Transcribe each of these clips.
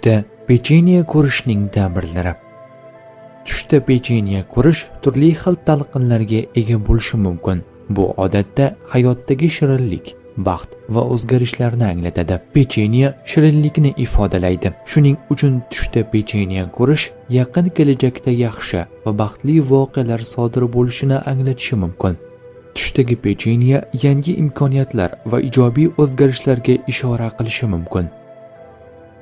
Tushda pechenye ko'rishning ta'birlari. Tushda pechenye ko'rish turli xil talqinlarga ega bo'lishi mumkin. Bu odatda hayotdagi shirinlik, baxt va o'zgarishlarni anglatadi. Pechenye shirinlikni ifodalaydi. Shuning uchun tushda pechenye ko'rish yaqin kelajakda yaxshi va baxtli voqealar sodir bo'lishini anglatishi mumkin. Tushdagi pechenye yangi imkoniyatlar va ijobiy o'zgarishlarga ishora qilishi mumkin.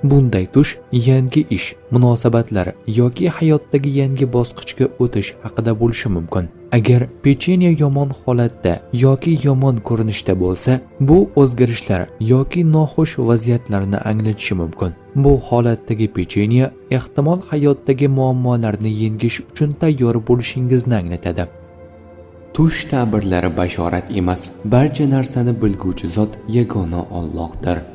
Bunday tush yangi ish, munosabatlar yoki hayotdagi yangi bosqichga o'tish haqida bo'lishi mumkin. Agar pechenye yomon holatda yoki yomon ko'rinishda bo'lsa, bu o'zgarishlar yoki noxush vaziyatlarni anglatishi mumkin. Bu holatdagi pechenye ehtimol hayotdagi muammolarni yengish uchun tayyor bo'lishingizni anglatadi. Tush ta'birlari bashorat emas, barcha narsani bilguvchi zot yagona Allohdir.